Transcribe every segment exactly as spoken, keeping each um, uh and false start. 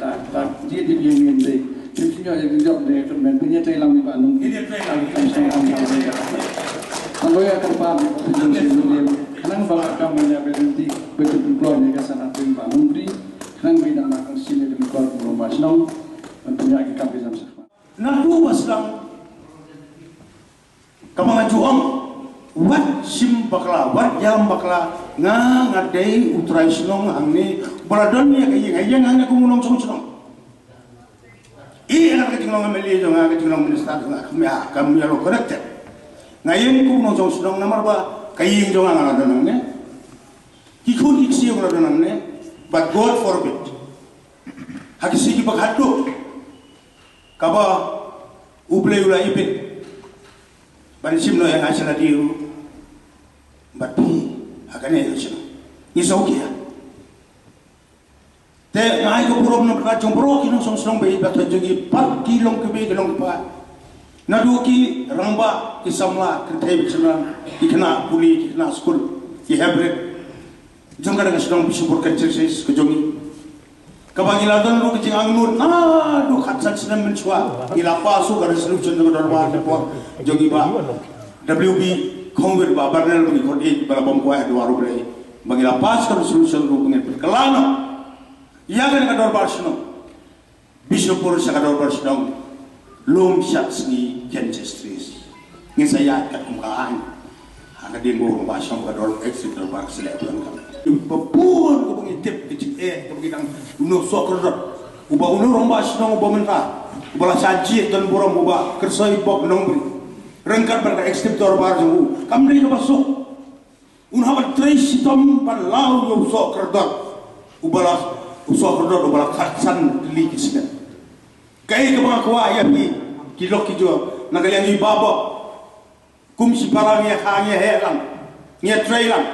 ta ta di di di ngin de. Sim sim ya di jok de tu men punya tai lang di ba nung. Ini tai lang di kan sang ang di de. Kalau ya kerpa di ko tu jong sim di. Kenang ba kam ya berhenti betul keluar ni ka sana tu ba nung di. Kenang bi nama kan sini di ko rumah senang. Dan punya ki kam bi jam sah. Na tu ba sdang kaba nga ju ong, wat shim bakla, wat ïalam bakla, nga nga dei u trai shnong hangne, ba la don ïa ka ïing ha ïing hangne kum u nongshong shnong. I nga ka jinglong M L A jong nga, ka jinglong minister jong nga, kam ïa, kam ïa lo connected. Nga ïeng kum u nongshong shnong namar ba ka ïing jong nga nga la don hangne. Ki khun ki ksiew ka la don hangne, but God forbid. Ha ki sngi kiba khatduh, kaba U Blei u la ibit ban shim noh ïa nga sha lade ruh, bad phi ha kane ka shnong, ngi sngewkhia. Te nga ai ka burom na ka jong baroh ki nongshong shnong ba ïeit ba thoh jong ngi, bad ki long kmie ki long kpa, naduh ki rangbah, ki samla, ki kynthei bad shynrang, ki khynnah pule, ki khynnah skul, ki heprit jong ka dang ka shnong Bishnupur Constituency ka jong ngi, kaba ngi la don ruh ka jingangnud naduh khatsan snem mynshuwa. Ngi la pass ka resolution jong ka dorbar ka por jong ngi ba W B Khongwit ba Barnel ba ngi khot ïa ba la bam kwai ha duwar U Blei, ba ngi la pass ka resolution ruh ba ngi pynkylla noh ïa kane ka dorbar shnong Bishnupur sha ka dorbar shnong lum shad sngi Khynjestris. Ngin sa ïaid katkum ka aiñ ha ka dieng burom ba shnong ka dor exit dorbar ka shlei tuan ka. Ba bun kaba ngi tip ka jingeh kaba ngi dang, uno u soh kordor, uba uno u rangbah shnong uba mynta, uba la shah jied don burom, uba kyrsoi bok Nongbri ryngkat bad ka exit dorbar jong u, kam dei kaba suk. Un hap ban trei shitom ban law ïa u soh kordor uba la, u soh kordor uba la khatsan tylli ki snem. Kaei kaba nga kwah ïa phi ki lok ki jor na ka liang i Bah Bok, kum shipara ngi ïa kha, ngi ïa heh lang, ngi ïa trei lang,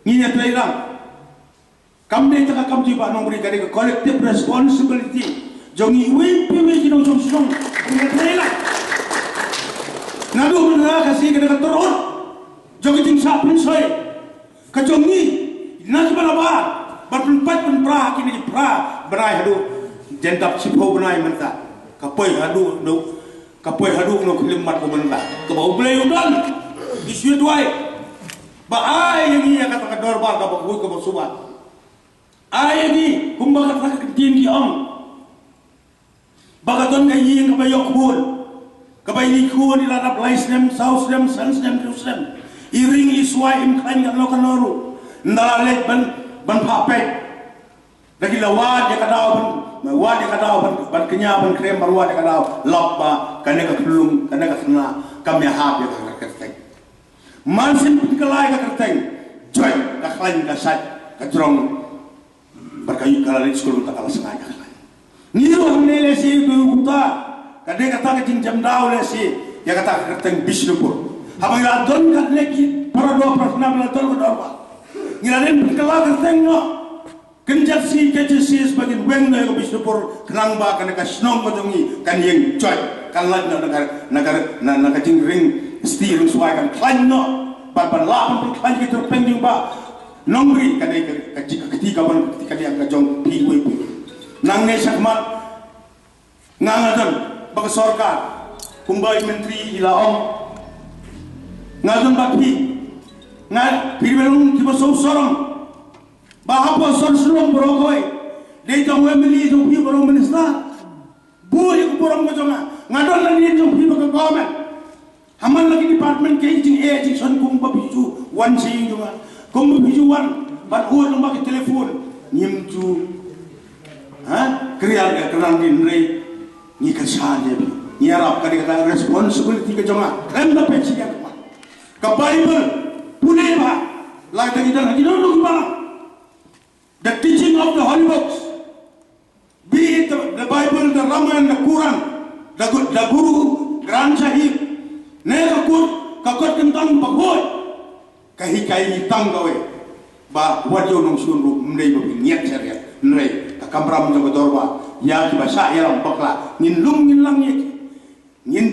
ngi ïa trei lang. Kam dei tang ka kam jong i Bah Nongbri, ka dei ka collective responsibility jong ngi iwei pa iwei ki nongshong shnong. Ngi ïa trei lang. Naduh mynta ka sngi ka dei ka turut jong ka jingshah pynshoi ka jong ngi na kiba la bar ban pynpait pynpra ha kine ki phra bnai haduh jan dap shiphew bnai mynta. Ka poi haduh, ka poi haduh na u khyllipmat ba mynta kaba U Blei u don. Ngi shu duwai ba ai ïa ngi ïa kata ka dorbar kaba khuid kaba suba. Ai ïa ngi kumba kata ka ktien ki ong, ba ka don ka ïing kaba ïoh khun, kaba ïa ngi khun i la dap lai snem, saw snem, san snem, hynriew snem, i ring i swai, im khlaiñ kano kano ruh. Ynda la leit ban, ban phah peit, da ki la wad ïa ka daw ban, wad ïa ka daw ban, ban kñia ban krem, ban wad ïa ka daw, lap ba kane ka khyllung, kane ka khynnah kam ïahap ïa ka kyrteng. Mar shen pynkylla ïa ka kyrteng, join ka khlaiñ, ka shait, ka jrong. Bad ka ïoh ka la leit skul mynta ka la sngai ka khlaiñ. Ngi ruh hangne lehse u dei u kuta, ka dei kata ka jingjam daw lehse ïa kata ka kyrteng Bishnupur. Haba ngi la don katne ki para doh para khynnah, ngi la don ka dorbar, ngi la dei pynkylla kyrteng noh. Kynjat sngi Khynjestris ba ngin weng noh ïa ka Bishnupur khnang ba kane ka shnong ka jong ngi kan ïeng joit, kan lait noh na ka, na ka, na, na ka jingring sti ring swai, kan khlaiñ noh. Bad ban lah ban pynkhlaiñ ki tyrpeng jong Bah Nongbri, ka dei ka, ka, ka kti ka ban, ka kti ka dei ka jong phi iwei pa iwei. Nangne shakhmat nga, nga don ba ka sorkar, kumba i myntri i la ong, nga don ba phi, nga phi ba long kiba sngewsarong ba hapoh Sor Shillong baroh kawei, dei tang u M L A jong phi ba long minister. Buh ïa ka burom ka jong nga, nga don lane jong phi ba ka government. Ha man la ki department, kaei jingeh jingshon kumba phi ju wan sha ïing jong nga, kumba phi ju wan ban ot lyngba ki telephone, ngim ju, ha, kyrïa ka kyrdan, hynrei ngi kyrshan ïa phi. Ngi ïarap, ka dei ka responsibility ka jong nga. Khlem da peit sha ïing ka Bible, pule bha. La ka dei, ki don, ki don ki balang. The teaching of the holy books, be it the, the Bible, the Ramayana, the Quran, the Gu-, the Guru Granth Sahib, ne ka kot, ka kot kyntang bakhuid, ka hikai ngi tang kawei, ba wat ïa u nongshun ruh ym dei ba phin ñiad sha riat, hynrei ka kamram jong ka dorbar, ïa kiba shah ïalam bakla ngin lum ngin lang ïa ki. Ngin,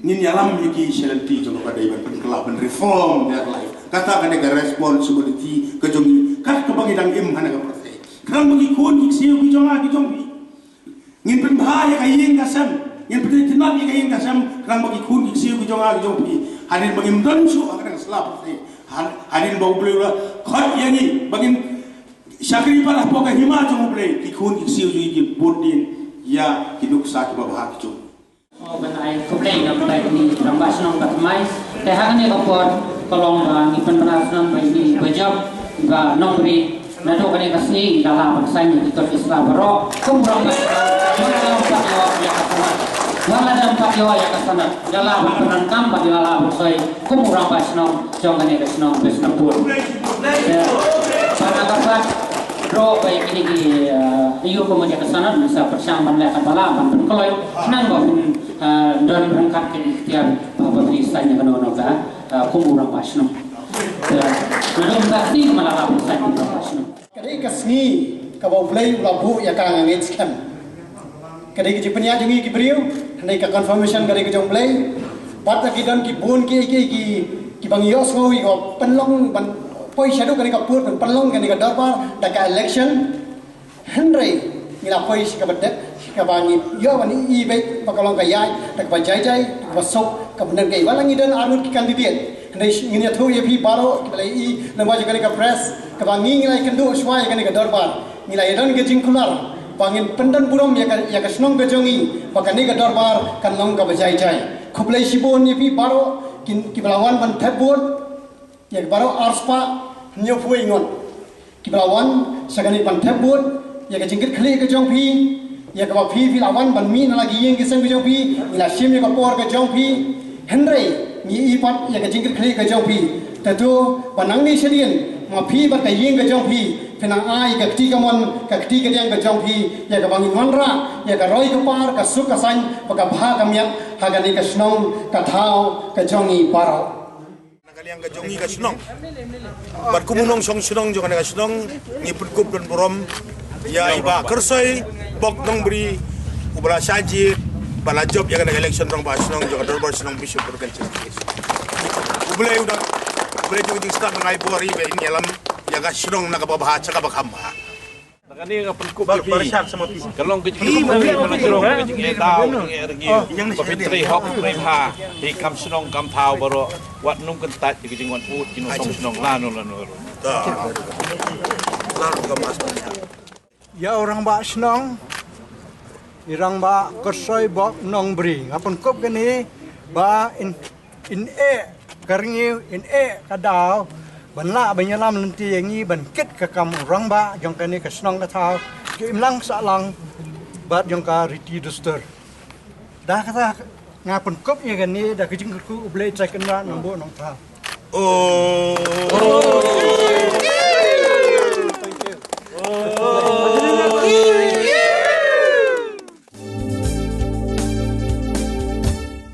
ngin ïalam ïa ki sha lynti jong kaba dei ban pynkylla, ban reform their life. Kata ka dei ka responsibility ka jong ngi kat kaba ngi dang im ha kane ka pyrthei. Khnang ba ki khun ki ksiew ki jong nga ki jong phi, ngin pynbha ïa ka ïing ka sem, ngin pyntynnat ïa ka ïing ka sem, khnang ba ki khun ki ksiew ki jong nga ki jong phi, hadien ba ngim don shuh ha kane ka sla pyrthei, had-, hadien ba U Blei u la khot ïa ngi ba ngin shakri pat hapoh ka hima jong U Blei, ki khun ki ksiew jong ngi kin bud dien ïa ki nuksa kiba bha ki jong. Ban ai khublei na u Blei ïa kine ki rangbah shnong ba thymmai. Te ha kane ka por ka long ba ngi pynbna shnong ba ïa kine ki ba jop, ba nongri, naduh kane ka sngi ngi la lah ban saiñ ïa ki kot ki sla baroh. Kum u rangbah shnong, kum u rangbah shnong ïa ka shnong. Wat la dang pat ïoh ïa ka sanad, ïa la ban pyndonkam bad ïa la ban soi kum u rangbah shnong jong kane ka shnong Bisanapur. Te, bad na ka pat, ro ba ïa kine ki, eh, ïoh kum ïa ka sanad, mynta pyrshang ban leh katba lah ban pynkloi, khnang ba phin, eh, don ryngkat ka iktiar ba, ba phi saiñ ïa kano kano ka, eh, kum u rangbah shnong. Te, naduh mynta shi ma la la ban saiñ kum u rangbah shnong. Ka dei ka sngi kaba U Blei u la buh ïa ka, nga ngeit skhem. Ka dei ka jingpynïaid jong ngi ki briew, hynrei ka confirmation ka dei ka jong U Blei. Bad la ki don ki bun ki, ki, ki, kiba ngi ïohsngew ïa ka pynlong ban poi shaduh kane ka pud, ban pynlong kane ka dorbar da ka election. Hynrei ngi la poi sha kaba dep, sha kaba ngi ïoh ban i beit ba ka long ka ïaid da kaba jai jai, da kaba suk, kaba nang kei. Wat la ngi don arngut ki candidate, hynrei ngin ïathuh ïa phi baroh kiba la i lyngba jong kane ka press, kaba ngi, ngi la ïakynduh shuwa ïa kane ka dorbar. Ngi la ïadon ka jingkular ba ngin pyndon burom ïa ka, ïa ka shnong ka jong ngi, ba kane ka dorbar kan long kaba jai jai. Khublei shibun ïa phi baroh ki, kiba la wan ban thep vote. Ïa ki baroh arspah hynñiewphew ngut kiba la wan sha kane ban thep vote, ïa ka jingkitkhlieh ka jong phi, ïa kaba phi, phi la wan ban mih na la ki ïing ki sem ka jong phi, ngi la shim ïa ka por ka jong phi. Hynrei ngi i pat ïa ka jingkitkhlieh ka jong phi. Te to ba nangne shadien ma phi bad ka ïing ka jong phi, phin nang ai ka kti kamon, ka kti kadiang ka jong phi, ïa kaba ngin wanrah ïa ka roi ka par, ka suk ka saiñ bad ka bha ka miat ha kane ka shnong ka thaw ka jong ngi baroh. Na ka liang ka jong ngi ka shnong bad kum u nongshong shnong jong kane ka shnong, ngi pynkup don burom ïa i Bah Kyrsoi Bok Nongbri, uba la shah jied bad la jop ïa kane ka election rangbah shnong jong ka dorbar shnong Bisanapur Constituency. U Blei u da, U Blei jong ka jingsnam u ai bor ïa i ba in ïalam ïa ka shnong na kaba bha sha kaba kham bha. Na kane nga pynkup ïa phi. Ka long ka jingkyrkhu, ka long ka jingkyrkhu, ka jingeh daw, ka jingeh rngiew. Ba phin trei hok, trei bha. Phi kam shnong, kam thaw baroh. Wat nym kyntait ïa ka jingwan vote ki nongshong shnong lano lano ruh. Ïa u rangbah shnong, i rangbah Kyrsoi Bok Nongbri, nga pynkup kane ba in, in eh ka rngiew, in eh ka daw ban lah ban ïalam lynti ïa ngi ban kit ka kam u rangbah jong kane ka shnong ka thaw, ka imlang sahlang bad jong ka riti dustur. Da kata nga pynkup ïa kane da ka jingkyrkhu U Blei Trai Kynrad Nongbuh Nongthaw.